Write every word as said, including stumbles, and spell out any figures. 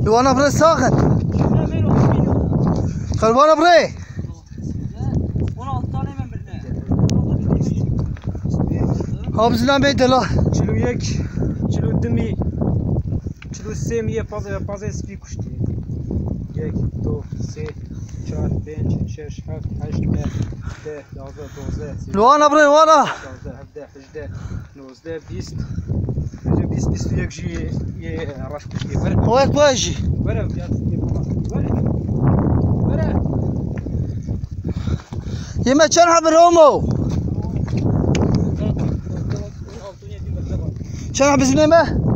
Li wana birê sax in. Qerbana birê. Ha, bizina bê dela. Çil û yek, çil û du mî, çil û sê mî yê pazê, pazê spî kuştî. Yek, du, sê, çar, pênc, şeş, heft, heşt, neh, deh, yazdeh, dozdeh, sêzdeh, Li wana birê, wana. Şazdeh, hevdeh, hejdeh, nozdeh, bîst. Bîst, bîst, bîst û yek jî yê, yê reş kuştî. Were. Wek we jî. Were, ya, were. Were. Yê me çend hebir omo? Çend hebir zinê me?